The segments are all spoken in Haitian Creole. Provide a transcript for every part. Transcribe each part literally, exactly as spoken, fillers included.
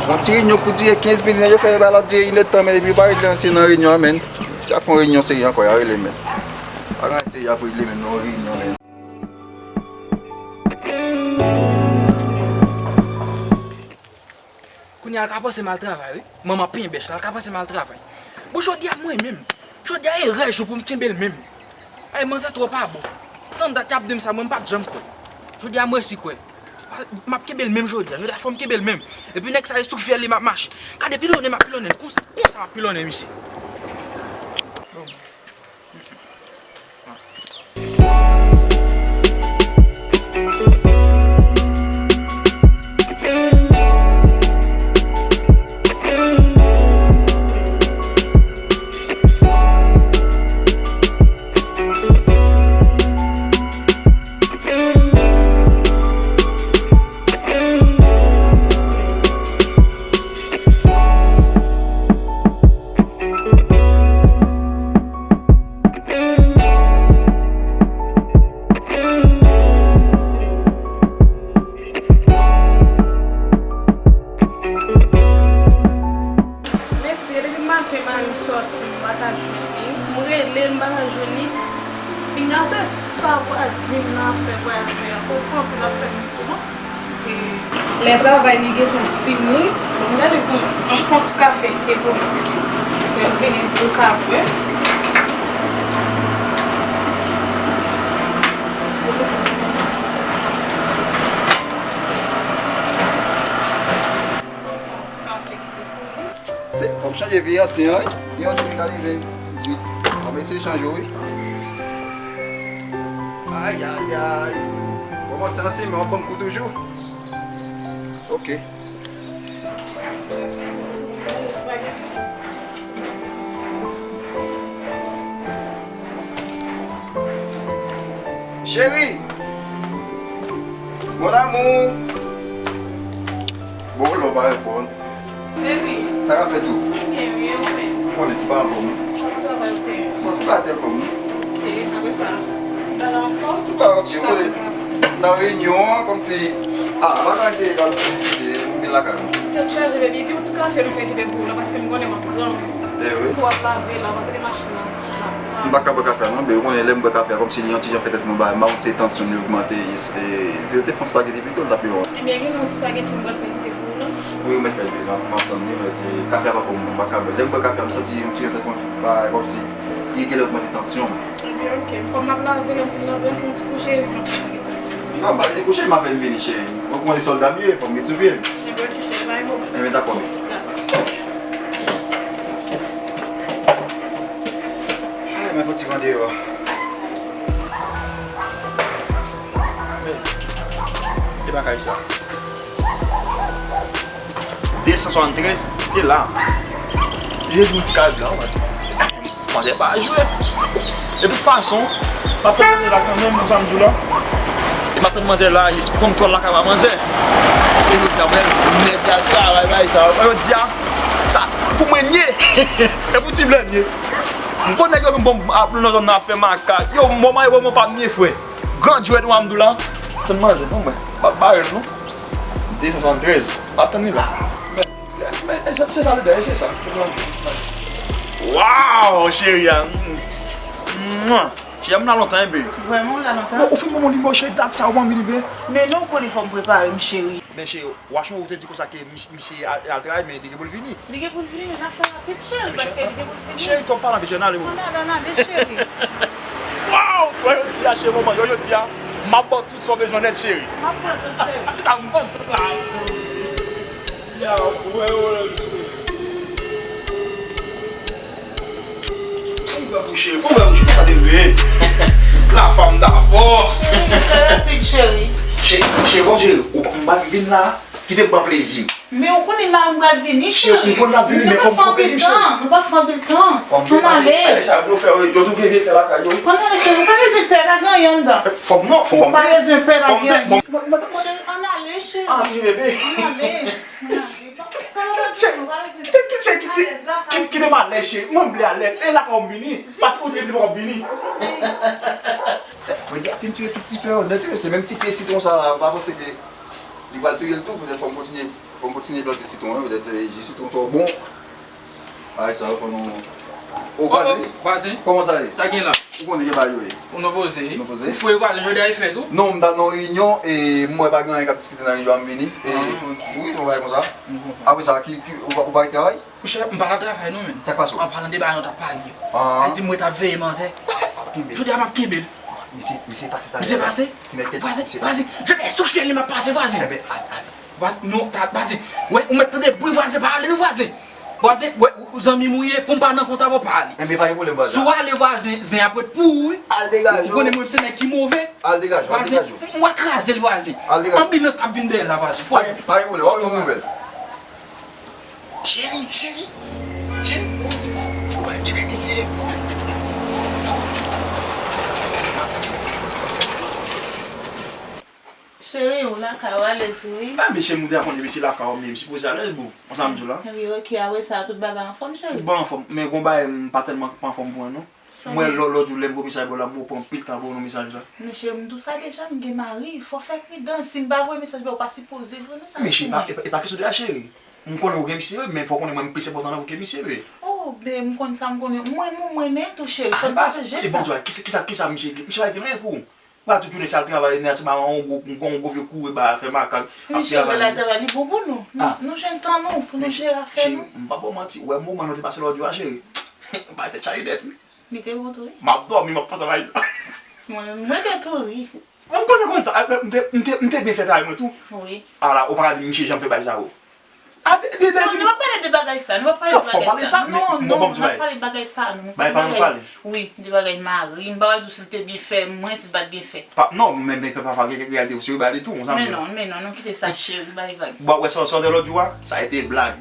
Yon ti reyinyon pou dire kenz minit, yo fè bay la dire inèdtan, men depi yo pa regle anyen nan reyinyon an, men. Si y ap fè yon reyinyon serye ankò, y a rele, men. Pa gen anyen serye y ap regle, men, nan yon reyinyon, men. Kounye a, l ka panse m al travay, wi. Manman penbèch la, l ka panse m al travay. Bon, jodi a mwen menm. Jodi a e rè jou pou m kenbe l menm. Ay, manzè twò pa bon. Tann dat y ap di m sa, mwen m pa t janm kwè. Jodi a m resi kwè. M ap kenbe l menm jodi a. Jodi a fò m kenbe l menm. Epi nèg sa e sou fyèl li m ap mache. Gade pilonnen m ap pilonnen l. Konsa, konsa m ap pilonnen misye. Mesye, depi maten mari m sòti, m pa ka jwenn li. M rele l, m pa ka jwenn li. Pinga se sa vwazin nan ap fè vwazen an. Ou panse l ap fè m tou non? E lè travay li gentan fini, bon, m gade pou m fè yon ti kafe ete pou li. Lè l vini, pou l ka bwè. Se, fò m chanje vye ansyen an, wi. Gen yon jou ki ka rive dizuit. Fò m eseye chanje w, wi. Ay, ay, ay. Kòmanse ansyen, men w ap pran kou toujou. Ok. Cheri! Mon amour! Bon, lè w pa reponn. Baby. Sa k ap fèt ou? Mwen byen, wi, e ou menm? Ou konnen, tou pa anfòm, wi. Kòman travay ou te ye? Bon, tou pa te anfòm, wi. Ok, apre sa, tout bagay anfòm? Tout bagay ok, ou konnen, nan reyinyon an, kòmsi, ah, pa ka eseye pa diskite, m vin lakay mwen. Tèt chaje, baby, epi yon ti kafe m fè kite pou ou la, paske m konnen w ap granm. Eh wi. Tou w ap lave la, w ap mete machin nan. M pa ka bwè kafe a non, baby, ou konnen lè m bwè kafe a, kòmsi li yon ti jan fè tèt mwen ba, m pa konn si tansyon m li ogmante, e, epi yo te fè yon spageti pito, l t ap pi bon. Ebyen, gen yon ti spageti m pral fè kite pou ou non. Wi, ou mèt fè l, baby, m ap, m ap tann li, men, e, kafe a pa pou mwen, m pa ka bwè. Lè m bwè kafe a, m santi yon ti jan tèt mwen, ba, kòmsi li genlè ogmante tansyon m. Ebyen, ok. Kòm m ap lave, lè m fin lave, m fè yon ti kouche, epi m ap fè spageti. Non, m pa vle kouche, m apèn vini, cheri. Ou konnen sòlda m ye, fò m ret sou pye m. Ebyen, ok, cheri, pa gen pwoblèm. Ebyen, dakò, men. Dakò. Ay, mwen fè ti van deyò. Men, e bagay sa. De san swasanntrèz, e la. Jezi, yon ti kal blan, wè. Manzè pa jwe. De tout fason, m ap tann manzè la kanmenm, konn sa m di w la. E m ap tann manzè la, jis pran twal lakay pa manzè. E jodi a, mwen, nèg al travay, bay sa. Jodi a, sa, pou mwen nye. E pou ti blan nye. M konnen nèg yo vin bon ap nan zòn nan ap fè makak. Yo, mwen, mwen, mwen pa nye, frè. Gran djwèt, mwen, m di w la. Tann manzè, non, mwen. M ap bare l, non. De san swasanntrèz. M ap tann li la. Men, men, se sa, li dèyè, se sa. Waw, cheri a. Mwa. Cheri a, m la lontan, enben. Vrèman, w la lontan? Bon, ou fin ban mwen nimewo, cheri, dat sa, ou ban m li, ben. Men non, ou konnen fò m prepare m, cheri. Ben, cheri, w a chonje ou te di konsa ke mis-, misye al, al travay, men li gen pou l vini. Li gen pou l vini, men n ap fè rapid, cheri, paske li gen pou l vini. Cheri, twòp pale, anpil, ann ale, bon. Ann ale, ann ale, cheri. Waw! Wè, jodi a, cheri, manman, yo, jodi a, m ap ba w tout sa w bezwen nèt, cheri. M ap ba w tout, cheri. Sa m konn sa. Ya, wè, wè, cheri. Kòman fè pou cheri? Kòman fè pou cheri? Gade men. La femme d'abord. Cheri, fè rapid, cheri. Cheri, cheri, bon, cheri, ou pa, m pa vin la, kite m pran plezi m. Men ou konnen mari m pral vini, cheri. Cheri, m konn l ap vini, men fò m pran plezi m, cheri. Nou pa fè anpil tan. Fò m pase. Ann ale. Sa, blofè, yo tou gen vye fè lakay yo. Ann ale, cheri, ou pa bezwen pè, pa gen anyen anndan. Fò m non, fò m. Ou pa bezwen pè, pa gen anyen. Cheri, ann ale, cheri. Ah, bebe. Ann ale. Kite m alèz, cheri. Mwen m vle alèz. E lakay ou m vini. Paske ou te di w ap vini. Se fredi ap fin touye tout ti fè yo nèt, wi. Se menm ti pye sitwon sa la, ou pa panse ke Li pral touye l tou, petèt fò m kontinye, fò m kontinye plante sitwon an, petèt, eh, ji sitwon twò bon. Ay, sa yo fò nou. O, vwazen? Vwazen? Kòman sa ye? Sa gen la? Ou konnen gen bagay yo ye. Ou nan poze? Nou poze? Ou fwe vwazen, jodi a e fèt ou? Non, m ta nan reyinyon, e m wè pa gen anyen k ap diskite nan reyinyon an, m vini. E, ah, ok. Wi, se yon bagay konsa. M konprann. Apre sa, ki, ki, ou pa, ou pa gen travay? Monchè, m pa nan travay non, menm. Sa k pase w? An palan de bagay nou t ap pale yo. Ah. Li di m mwen t ap veye manzè. Jodi a m ap kenbe l. Misye, misye pase talè. Misye pase? Ti nèg tèt, vwazen, misye pase. Vwazen, jodi a sou fyèl li m ap pase, vwazen. Enben, al, al. Vwazen, non, ta, vwazen. Wè, ou mèt tande bri, vwazen, pa ale non, vwazen. Vwazen, wè, ou, ou zanmi m ou ye, pou m pa nan kont avè w, pa ale. Enben, pa gen pwoblèm, vwazen. Si w ale, vwazen, zen ap ret pou ou, wi. Al degaje w. Ou konnen mwen se nèg ki move. Al degaje w, al degaje w. Vwazen, m, m wè kraze l, vwazen. Al degaje w. Anbilans k ap vin dèyè l la, vwazen. Pa gen, pa gen pwoblèm, w ap jwenn nouvèl. Cheri, cheri, cheri. Ou wè ki bebe si. Cheri, ou lakay ou alèz wi. Ah, mesye, m te konn bebe si lakay ou, men m sipoze alèz, boo. Konsa m di w la. Wi, ok, apre sa, tout bagay anfòm, cheri? Tout bagay anfòm, men gon bagay m pa tèlman pa anfòm pou mwen, non. Mwen, lò, lòt jou, lè m voye mesaj ba w la, m pran anpil tan pou w nan mesaj la. Men cheri, m di w sa deja, m gen mari, fò w fè pridans. Si m pa voye mesaj ba w, ou pa sipoze voye mesaj. Men cheri, e pa, e pa kesyon de sa, cheri. M konnen ou gen misye, men fò w konnen mwen, m plis enpòtan nan vi w ke misye, wi. Oh, ben, m konn sa, m konnen. Mwen, mwen, mwen menm tou, cheri, fò n pwoteje sa. Kisa, kisa, kisa misye, misye pa rete anyen pou ou. Ba tout jounen sa l travay, nèg se ba yon gwo, yon gwo vye kouri ba fè makak. Wi, cheri, lè l al travay, li bon pou nou. Nou, nou jwenn tan nou, pou nou jere afè nou. Cheri, m pa ba w manti, ou wè moman nou te pase lòt jou a, cheri. M pa tèt chaje nèt, wi. Li te bon tou, wi. M ap dòmi, m ap panse a bagay sa. Mwen, mwen te tou ri. M konn konn sa, m te, m te, m te byen fè travay mwen tou. Wi. Ala, ou pa ka di m misye janm fè bagay sa yo. A, de, de, de, non, nou pa pale de bagay sa, nou pa pale de bagay sa. Non, non, n ap pale bagay pa nou. Bagay pa nou pale. Wi, de bagay mari, m pa pral di w si l te byen fè mwen, si l pa t byen fè. Pa, non, men, men, papa, gen kèk reyalite ou serye ba li tou, sa m di w. Men non, men non, nou kite sa, cheri, bay vag. Bon, wè, sa, sa w te lòt jou a, sa a été blag.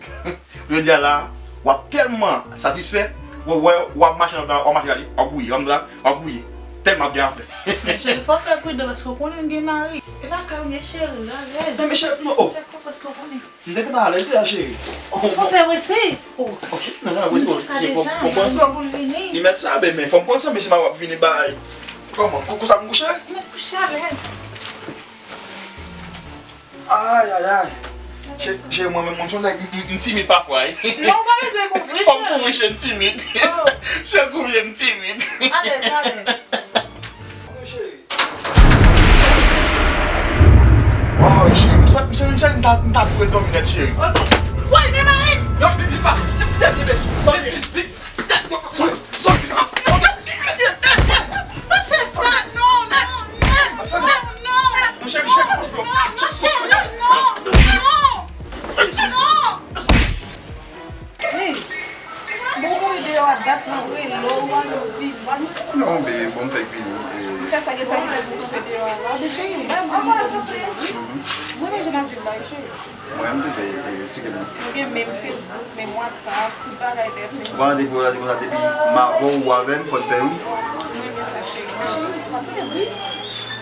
Jodi a la, w ap tèlman satisfè, w, w, w ap mache nan, w ap mache gade, w ap gouye, w ap gouye. Tèlman ap gen afè. Men cheri, fò w fè pridan paske w konnen m gen mari. E pa ka w ye cheri, alèz. Men, men cheri, non, oh. Fè kò paske w konnen. M te gentan alèz deja, cheri. Oh, fò w fè wese. Oh, oh, cheri, non, non, wese, fò m pran san. Li mèt sa, bebe, fò m pran san, men si m ap vini bay. Kòman? Kou, kou sa m kouche? Li mèt kouche alèz. Ay, ay, ay. Cheri, cheri, mwen menm, mwen se yon nèg, m, m, m timid pafwa, wi. Non, ou pa bezwen kouvri, cheri. Fò m kouvri, cheri, m timid. Oh. Cheri, kouvri, m timid. Alèz, alèz. Cheri. Waw, cheri, m sa, m sa, m sa, m ta, m ta tou ret dòmi nèt, cheri. Woy, men mari m! Yo, vin, vin, pa. Vin, vin, vin. Pa fè sa, non, non, non, non. Mon cheri, cheri, non, non, cheri, non, non, non. Hey, bon, ou konn deyò a dat sa, m rele w, ou pa janm vini. Non, bebe, bon, m fèk vini, e. M fè sa, gen sa ki fè pou kanpe deyò a la. Men cheri, m pa janm konn moun konn sou la, wi. Mwen, men jan n ap viv la, wi, cheri. Mwen, m te fè, e, eksplike m. Nou gen menm Facebook, menm WhatsApp, tout bagay nèt, menm. Ou pa rete pou rete konsa, depi m avè w ou avè m, fò n fè wi. Mwen renmen sa, cheri. Men cheri, pa tande bri.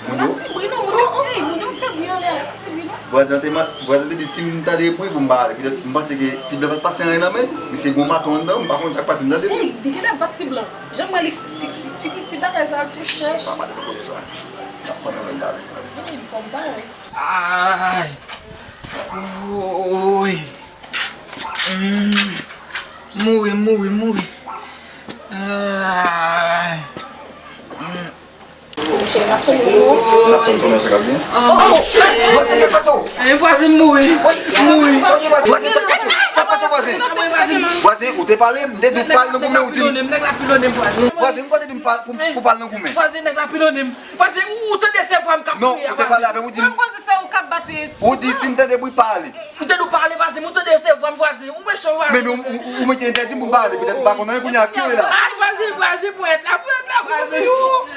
Moun yo? Pa ti bri non, moun yo, ey, moun yo fè bri anlè a, pa ti bri non. Vwazen an te ma-, vwazen an te di si m tande bri pou m pa ale. Petèt m panse ke ti blan pa t pase anyen nan men l. Misye gen yon maton anndan, m pa konn sa k pase, m tande bri. Ey, li genlè bat ti blan. Jan m wè li ti, ti, ti bagay sa a tou chèch. Pa pale de koze sa. N ap pran nouvèl talè. Ey, m konn pa wè. Ay! Woy! Mm. Mouri, mouri, mouri. Ay! Mm. N ap tann konnen sa k ap vini. Oh, shit! Vwazen, sa k pase w? Eh, vwazen mouri. Mouri. Vwazen, sa k pase w? Sa k pase w, vwazen? Vwazen, ou te pale, m te di w pa al nan goumen, ou di m. Nèg la pilone m, vwazen. Vwazen, m kwè w te di m pa, pou, pou pa al nan goumen. Vwazen, nèg la pilone m. Vwazen, ou, ou tande se vwa m k ap kriye a, vwazen. Non, ou te pale avè m, ou di m. Mwen panse se ou k ap bat. Ou di si m tande bri pa ale. M tande w pale, vwazen, m tande se vwa m, vwazen. Ou mechan, vwazen. Men, men ou, ou, ou mete entèdi m pou m pa ale, petèt m pa konn anyen kounye a, ki rele la? Ay, vwazen, vwazen, ponyèt la, ponyèt la, vwazen.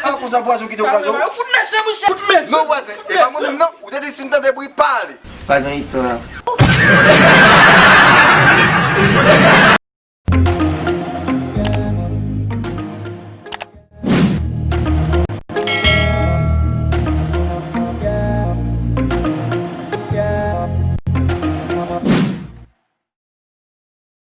Ah, konsa vwazen w kite okazyon? Ou fout mechan, monchè. Fout mechan. Non, vwazen, e pa mwen menm non. Ou te di si m tande bri pa ale. Pa gen istwa.